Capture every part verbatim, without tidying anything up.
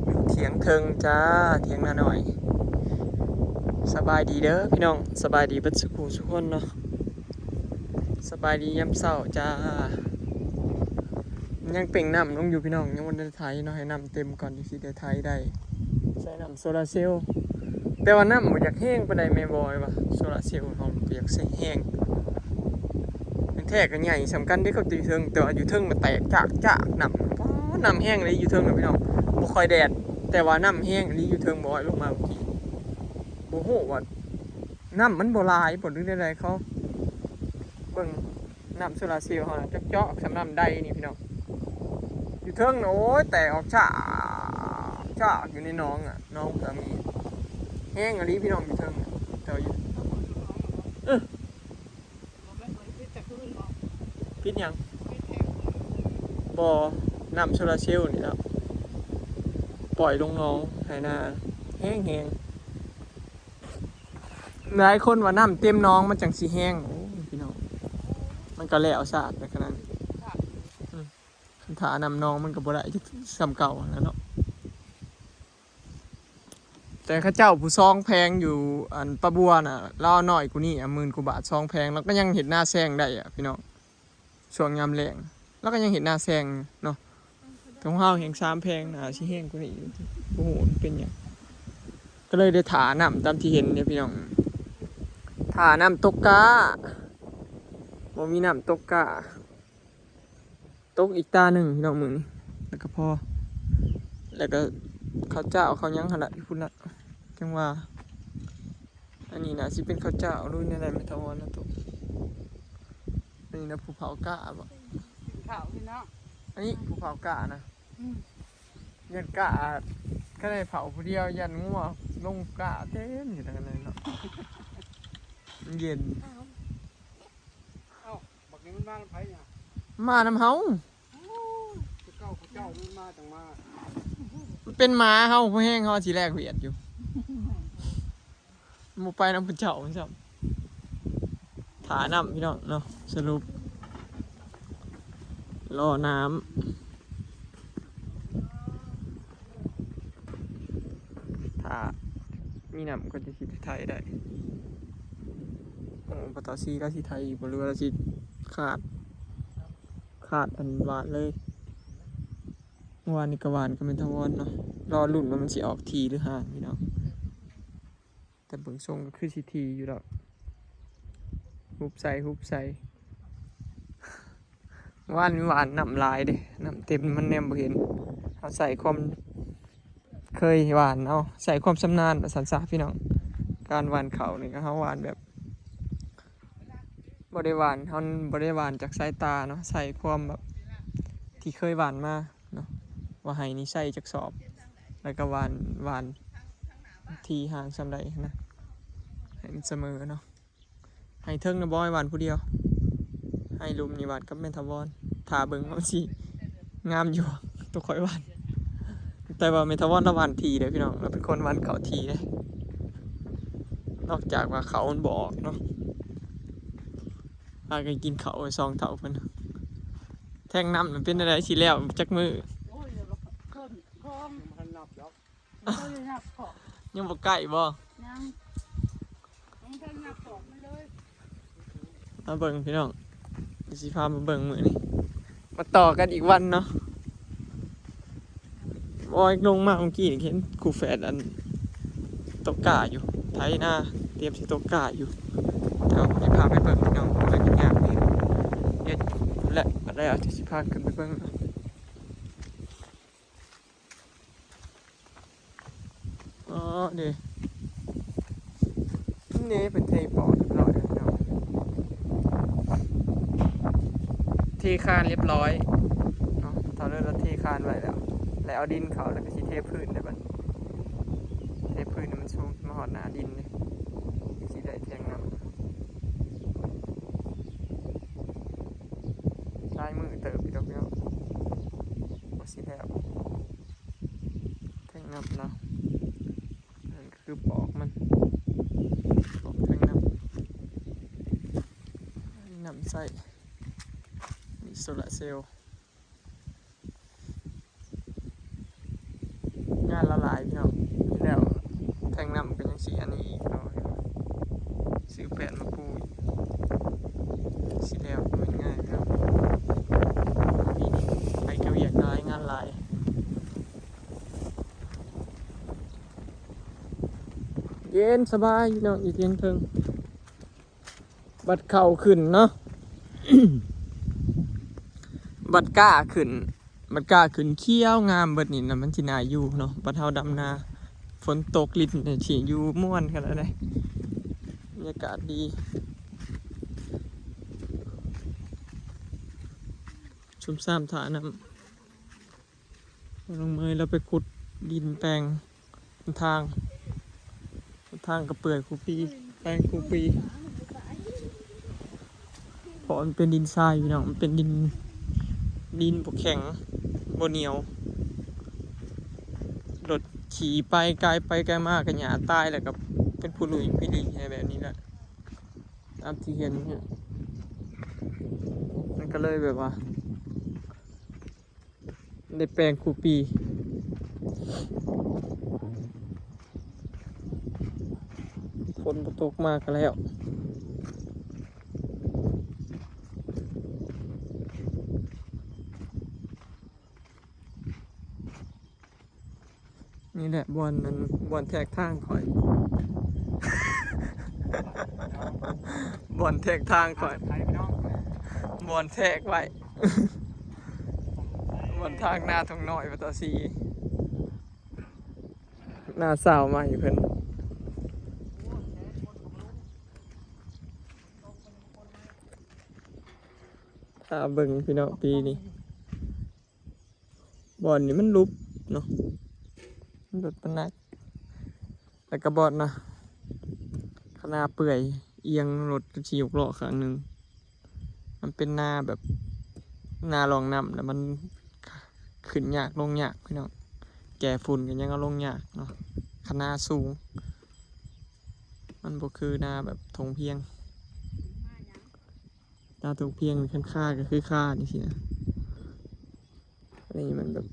อยู่เถียงเทิงจ้า เถียงนาน้อย สบายดีเด้อพี่น้อง สบายดีเบิดสุขสุขคนเนาะ สบายดียามเช้าจ้า ยังเป่งน้ำลงอยู่พี่น้อง ยังบ่ได้ไถเนาะ ให้น้ำเต็มก่อนจั่งสิได้ไถได้ ใส่น้ำโซลาร์เซลล์ แต่ว่าน้ำบ่อยากแฮงปานใดแม่บอยว่า โซลาร์เซลล์เฮาบ่อยากใส่แฮง แท้ก็ใหญ่ส่ำกันเด้ เขาอยู่เทิง แต่ว่าอยู่เทิงมันแตกจากจากน้ำ ป๊าด น้ำแฮงเลยอยู่เทิงน่ะพี่น้อง บ่ค่อยแดด แต่ว่าน้ำแฮงอีหลีอยู่เทิง บอยลงมาเมื่อกี้ บ่ฮู้ว่าน้ำมันบ่หลายบ่หรือใดๆ เขาเบิ่ง น้ำโซลาร์เซลล์เฮาน่ะ จอกๆ ส่ำน้ำใดนี่พี่น้อง อยู่เทิงน่ะ โอ้ย แตกออกชากชากอยู่ในหนองอะ หนองก็มี แฮงอีหลีพี่น้อง อยู่เทิงน่ะ แต่ว่าอยู่ เออ ผิดหยัง บ่ น้ำโซลาร์เซลล์นี่แหละ ปล่อยลงหนอง ไถนา แฮงๆ หลายคนว่าน้ำเต็มหนองมันจั่งสิแฮง โอ้ย พี่น้อง มันก็แล้วซากไปขนาดนั้น อืม คันถ้าน้ำหนองมันก็บ่ได้จักส่ำเก่าหั้นแหละเนาะ แต่เขาเจ้าผู้ซองแผงอยู่ อันปะบัวน่ะ ลาวน้อยกว่านี้อะ หมื่นกว่าบาท ซองแผง แล้วก็ยังเฮ็ดนาแซงได้อะพี่น้อง ช่วงยามแล้ง แล้วก็ยังเฮ็ดนาแซงเนาะ แต่ของเฮาแฮงสามแผงน่าสิแฮงกว่านี้อยู่ บ่ฮู้มันเป็นหยัง ก็เลยได้ถ่าน้ำตามที่เห็นเนี่ยพี่น้อง ถ่าน้ำตกกา บ่มีน้ำตกกา ตกอีกตาหนึ่งพี่น้องมื้อนี้ แล้วก็พอ แล้วก็ข้าวเจ้าข้าวหยังหั่นละอยู่พุ้นละ จั่งว่า อันนี้น่าสิเป็นข้าวเจ้าหรือแนวใด แม่ทวารนะตุ๊ก อันนี้นะผู้เผากาบ่ กินข้าวพี่น้อง อันนี้ผู้เผากานะ อืม ย่านกา คันได้เผาผู้เดียว ย่านงัวลงกาเต็มอยู่ทางนั้นเนาะ มันเย็น อ้าว เอ้า บักนี้มันมานำไผเนี่ย มานำเฮา อู้ เจ้าเก่าเจ้ามันมาจั่งมา มันเป็นหมาเฮา ผู้แฮงเฮาสิแลกเวียดอยู่ บ่ไปนำผู้เจ้ามันซ้ำ ถ่าน้ำพี่น้องเนาะ สรุป รอน้ำ ถ้ามีน้ำก็จะสิไถได้ โอ้ ปตท ลาวสิไถอีกบ่ หรือว่าลาวสิขาด ขาดอันหว่านเลย เมื่อวานนี้ก็หว่านกับแม่ทวารเนาะ รอลุ้นว่ามันสิออกถี่หรือห่างพี่น้อง แต่เบิ่งทรงก็คือสิถี่อยู่ดอก หุบใส่ หุบใส่ หว่าน หว่านน้ำหลายเด้ น้ำเต็มมันแนมบ่เห็น เฮาใส่ความเคยหว่าน เฮาใส่ความชำนาญว่าซั่นซะพี่น้อง การหว่านข้าวนี่ก็เฮาหว่านแบบ บ่ได้หว่าน เฮาบ่ได้หว่านจากสายตาเนาะ ใส่ความแบบที่เคยหว่านมาเนาะ ว่าไฮ่นี่ใส่จักสอบ แล้วก็หว่าน หว่านที่ห่างส่ำใดนะ ให้มันเสมอเนาะ ไฮ่เทิงนะบอยหว่านผู้เดียว ไฮ่ลุ่มนี่หว่านกับแม่ทวาร ถ้าเบิ่งว่ามันสิงามอยู่ ตัวข้อยหว่าน แต่ว่าแม่ทวารลาวหว่านถี่เด้อพี่น้อง ลาวเป็นคนหว่านข้าวถี่เด้ นอกจากว่าข้าวมันบ่ออกเนาะ พากันกินข้าวซองเฒ่าเพิ่น แท่งน้ำมันเป็นอะไรสิแล้วจักมื้อ โอ้ย เดี๋ยวเราเพิ่มเพิ่ม มันนับดอก บ่ได้นับของ ยังบ่ใกล้บ่ ยัง ยังบ่ได้นับของมันเลย มาเบิ่งพี่น้อง สิพามาเบิ่งมื้อนี้ มาต่อกันอีกวันเนาะ โอ้ย ลงมาเมื่อกี้เห็นคู่แฝดอันตกกาอยู่ ไถนา เตรียมสิตกกาอยู่ เดี๋ยวสิพาไปเบิ่งพี่น้อง ไปกินยากนี่เฮ็ดและอะไรเอาที่สิพาขึ้นไปเบิ่ง อ๋อ เด้ นี่เป็นเทปอดเรียบร้อยแล้วพี่น้อง เทคานเรียบร้อยเนาะ ตอนนี้เราเทคานไว้แล้ว แล้วเอาดินเขาแล้วก็สิเทพื้นได้บัด เทพื้นให้มันสูงมาฮอดหน้าดินเลย สิได้แทงน้ำ หลายมื้อเติบอยู่ดอกพี่น้อง ว่าสิแล้ว แทงน้ำเนาะ นั่นก็คือปอกมัน ปอกแทงน้ำ น้ำใส่ มีโซลาร์เซลล์ เย็นสบายพี่น้อง อยู่เทิงเทิง บัดเข้าขึ้นเนาะ บัดก้าขึ้น บัดก้าขึ้นเขียวงามเบิดนี่นะ มันสิน่าอยู่เนาะ บัดเฮาดำนา ฝนตกลินเนี่ยสิอยู่ม่วนขนาดใด บรรยากาศดี ซุ่มซ่ามท่าน้ำ น้องเมยเราไปขุดดินแปลงทาง ทางกระเปื่อยคูปี แปลงคูปี เพราะมันเป็นดินทรายพี่น้อง มันเป็นดิน ดินบ่แข็ง บ่เหนียว รถขี่ไปไกลไปไกลมากก็หญ้าตายแล้วก็เป็นผู้ลุยผู้ลีให้แบบนี้แหละ ตามที่เห็นเนี่ย มันก็เลยแบบว่า ได้แปลงคูปี ฝนบ่ตกมาก็แล้ว นี่แหละบ่อนนั้น บ่อนแทรกทางข่อย บ่อนแทรกทางข่อย ไทยพี่น้อง บ่อนแทรกไว้ บ่อนทางหน้าทงน้อยปะตอซี หน้าสาวใหม่เพิ่น ถ้าเบิ่งพี่น้องปีนี้ บ่อนนี้มันลุบเนาะ มันลุบมันหนัก แล้วก็บ่อนนะ คะนาเปื่อย เอียงรถสี่หกล้อข้างหนึ่ง มันเป็นนาแบบ นาร่องน้ำ แล้วมันขึ้นยากลงยากพี่น้อง แก่ฝุ่นก็ยังเอาลงยากเนาะ คะนาสูง มันบ่คือนาแบบทงเพียง นาทงเพียงคันค่าก็คือค่านี่สินะ อันนี้มันแบบ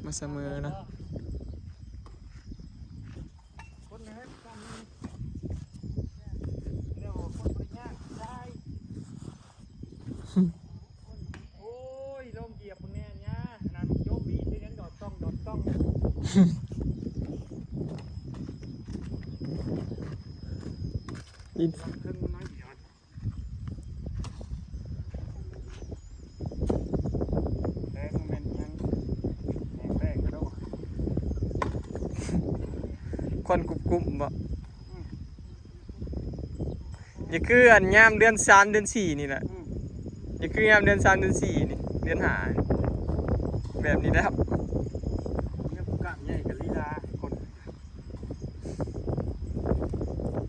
มาเสมอเนาะ โอ้ย ลงเหยียบมึงแน่เนี่ย นั่นโยกวีดด้วยกัน ดอดต้อง ดอดต้อง ดิน เครื่องมันน้อยเดียว แรงมันแม่นยัง แรงแรงกระโดด ควันกลุ่มๆบ่ อืม นี่คืออันยามเดือนสามเดือนสี่นี่แหละ อืม นี่คือยามเดือนสามเดือนสี่นี่ เดือนห้า แบบนี้นะครับ เนี่ยผู้กล้ามใหญ่กับลีลาคน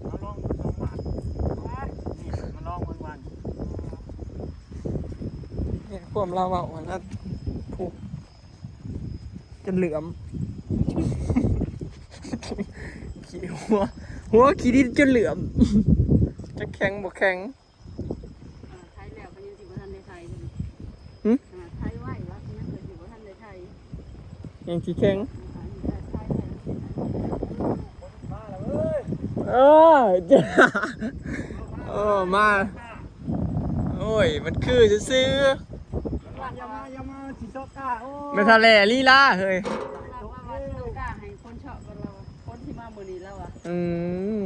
มาลองดูสองบาท นี่มาลองเบิ่งวัน เนี่ยความลาวเว้าอันนั้น ผูก จนเหลือม ขี้หัว หัวขี้ดินจนเหลือม จะแข็งบ่แข็ง อ่า ไถแล้วก็ยังสิบ่ทันได้ไถเลย หึ อ่า ไถไว้วะ ยังก็สิบ่ทันได้ไถ ยังสิแข็ง อ่า ไถไว้ เออ เออ มา โอ้ย มันคือซื่อๆ อย่ามา อย่ามา สิโซกา โอ้ ไม่ทะเลลีลาเฮ้ย เราว่าว่าสิโซกาให้คนชอบกันเราอะ คนที่มามื้อนี้แล้วอะ อืม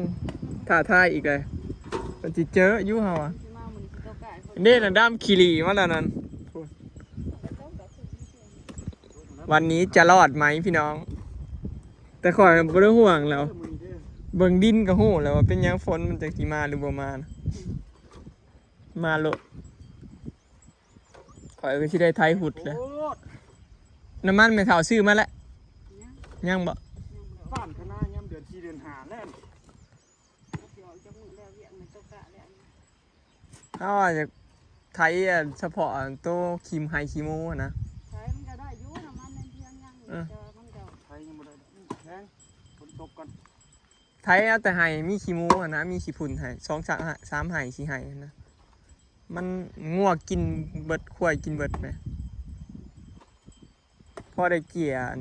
ท้าทายอีกเลย มันสิเจออยู่เฮาอะ คนที่มามื้อนี้สิโซกาให้คน เด้นะ ดำขี้หลีมาแล้วนั่น วันนี้จะรอดไหมพี่น้อง แต่ข่อยบ่ได้ห่วงแล้ว เบิ่งดินก็ฮู้แล้วว่าเป็นหยังฝนมันจักสิมาหรือบ่มานะ มาโลด ข่อยก็สิได้ไถหุดแล้ว โอ้ น้ำมันแม่เฒ่าซื้อมาแล้ว ยัง ยังบ่ ยังบ่ได้ บ้านคณะยามเดือนสี่เดือนห้าแล้ว สิออกจากมื้อแล้ว เวียกมันตกกะแล้ว เฮาอาจจะไถอันเฉพาะอันโตขี้ไฮ่ขี้หมูหั้นนะ ไถมันก็ได้อยู่ น้ำมันในเพียงยัง เออ แต่ว่ามันก็ ไถยังบ่ได้ดอก แพง ฝนตกก่อน ไถเอาแต่ไฮ่มีขี้หมูหั้นนะ มีขี้ฝุ่นไฮ่ สองสาม สามไฮ่ สี่ไฮ่หั้นนะ มันงัวกินเบิด ควายกินเบิดแหม พอได้เกลี้ยอัน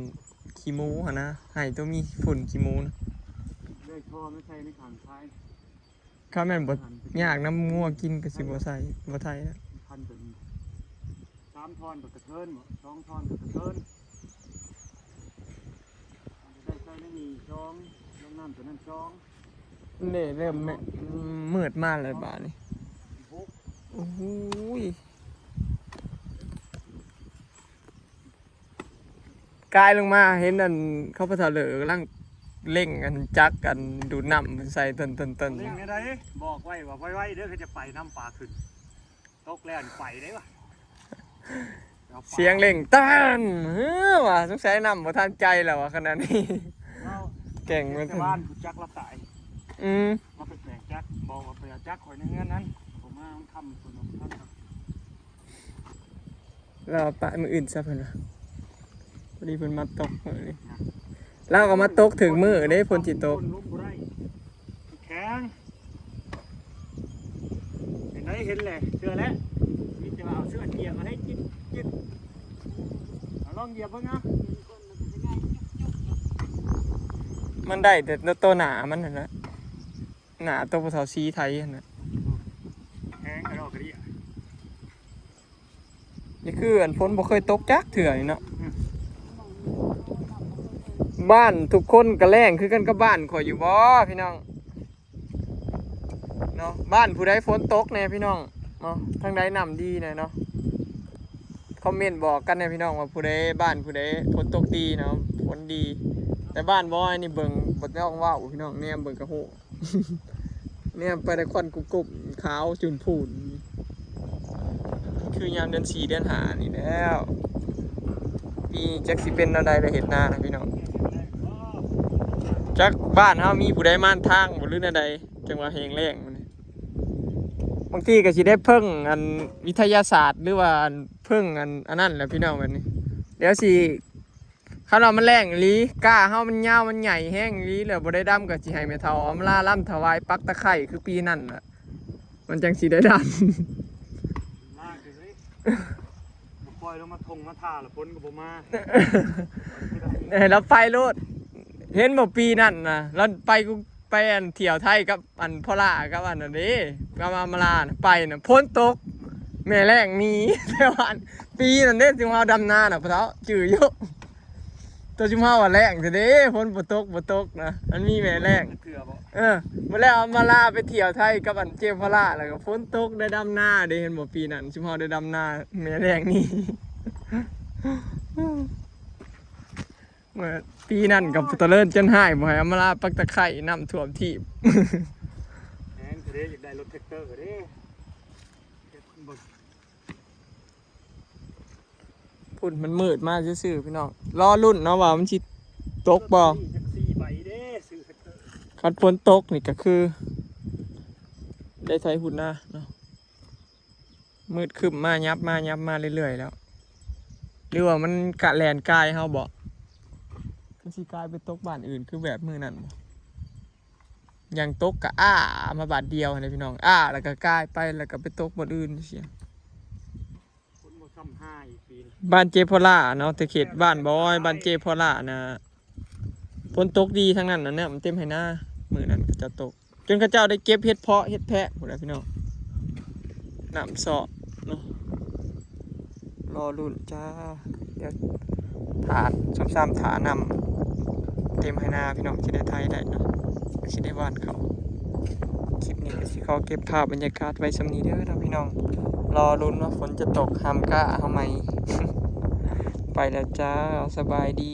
ขี้หมูหั้นนะ ไฮ่ตัวมีฝุ่นขี้หมูนะ เลยท่อมาใส่ในข้างท้าย คันแม่นบ่ยากนำงัวกินก็สิบ่ใส่ บ่ไถนะ พันตัวนี้ สามท่อนก็กระเทินบ่ สองท่อนก็กระเทิน ได้ใส่ในนี่สอง ลง น้ำตัวนั้นสอง เนี่ยเริ่มมืดมาเลยบาดนี้ หก โอ้โหยกายลงมาเห็นอันเขาพระเถาเหลือกำลังเร่งกันจักกันดูดน้ำใส่ต้นต้นต้น เร่งไม่ได้บอกไว้ว่าไวๆเด้อเขาจะไปน้ำปลาขึ้น ตกแล้วนี่ไปได้ปะ เสียงเร่งตันเฮ้อว่ะสงสัยน้ำบ่ทันใจแล้วว่ะขนาดนี้ เรา แก่งมัน แต่บ้านผู้จักเราตาย อืม เราไปแปลงจักบอกว่าไปเอาจักคอยในเงินนั้นผมมามันคำคนเราทำ เราปะมืออื่นซะเพิ่นว่าพอดีเพิ่นมาตกมื้อนี้เราก็มาตกถึงมื้อเด้ฝนสิตก ลงบ่ได้แข็งเห็นไหมเห็นแหละเชื่อแล้วมีแต่ว่าเอาเสื้อเกียร์มาให้จิบจิบเอาลองเหยียบเบ้างนะ มันได้แต่ตัวหนามันนั่นแหละหนาตัวผู้เฒ่าสีไทยนั่นน่ะ แข็งกระดอกกระเดี่ย นี่คืออันฝนบ่เคยตกจักเทื่อนี่เนาะบ้านทุกคนก็แล้งคือกันกับบ้านข่อยอยู่บ่พี่น้องเนาะบ้านผู้ใดฝนตกแน่พี่น้องเนาะทางใดน้ำดีแน่เนาะคอมเมนต์บอกกันแน่พี่น้องว่าผู้ใดบ้านผู้ใดฝนตกดีเนาะฝนดี แต่บ้านบ่อันนี้เบิ่งบ่ต้องเว้าพี่น้องแนมเบิ่งกะฮู้ เนี่ยไปได้ควันกรุบๆขาวจุนพูน คือยามเดือนสี่เดือนห้านี่แล้ว ปีจักสิเป็นแนวใดได้เฮ็ดนานะพี่น้อง จักบ้านเฮามีผู้ใดมานทางบ่หรือแนวใดจังว่าแฮงแล้งมันนี่บางทีก็สิได้เพิ่งอันวิทยาศาสตร์หรือว่าอันเพิ่งอันอันนั้นแหละพี่น้องบัดนี้ เดี๋ยวสิ คันว่ามันแล้งอีหลี ก้าเฮามันยาวมันใหญ่แฮงอีหลี แล้วบ่ได้ดำก็สิให้แม่เฒ่าอำลาลำถวายปักตะไคร้คือปีนั้นน่ะ มันจังสิได้ดำ ลากเลยปล่อยลงมาทงมาท่าละพ้นก็บ่มา ให้เราไปโลด เห็นบ่ปีนั้นน่ะ เราไปกูไปอันเที่ยวไทยกับอันพ่อล่ากับอันนั้นเด้กับอำลาน่ะไปน่ะฝนตก แม่แล้งหนี แต่ว่าอันปีนั้นเด้ที่เฮาดำนาน่ะพ่อเฒ่าจื่ออยู่ ตัวชุมเฮาว่าแล้งแต่เด้ฝนบ่ตกบ่ตกนะมันมีแม่แล้ง เถื่อบ่ เออมาแล้วมาลาไปเที่ยวไทยกับอันเจพลาแล้วก็ฝนตกได้ดำนาเด้เห็นบ่ปีนั้นชุมเฮาได้ดำนาแม่แล้งนี่ เมื่อปีนั้นกับตะเลินจนหายบ่ให้อำมาลาปักตะไคร้น้ำท่วมทีบ แฮงเด้อยากได้รถแท็กเตอร์เด้เก็บเบิ่ง พุ่นมันมืดมากซื่อๆพี่น้องรอรุ่นเนาะว่ามันสิตกบ่ จักสี่ใบเด้ซื้อแท็กเตอร์ คันฝนตกนี่ก็คือ ได้ไถพุ้นนาเนาะมืดครึ้มมายับมายับมาเรื่อยๆแล้ว หรือว่ามันกะแล่นกายเฮาบ่มันสิกายไปตกบ้านอื่นคือแบบมื้อนั้นบ่อย่างตกกะอ้ามาบาดเดียวหั้นแหละพี่น้องอ้าแล้วก็กายไปแล้วก็ไปตกบ่อนอื่นจั่งซี้ คนบ่ซ้ำห้าอีกปีนี้ บ้านเจพลาเนาะแต่เขตบ้านบอยบ้านเจพลานะฝนตกดีทั้งนั้นนะเนี่ยมันเต็มไฮนามื้อนั้นเขาเจ้าตก จนเขาเจ้าได้เก็บเห็ดเพาะเห็ดแพะหมดแล้วพี่น้องน้ำเซาะเนาะรอรุ่นจ้าเดี๋ยวถาซ้ำๆถานำเต็มไฮนาพี่น้องจะได้ไถได้เนาะจะได้หว่านเขาคลิปนี้ก็สิขอเก็บภาพบรรยากาศไว้ส่ำนี้เด้อเนาะพี่น้องรอรุ่นว่าฝนจะตกห้ามกล้าเฮาไหม ไปแล้วจ้าสบายดี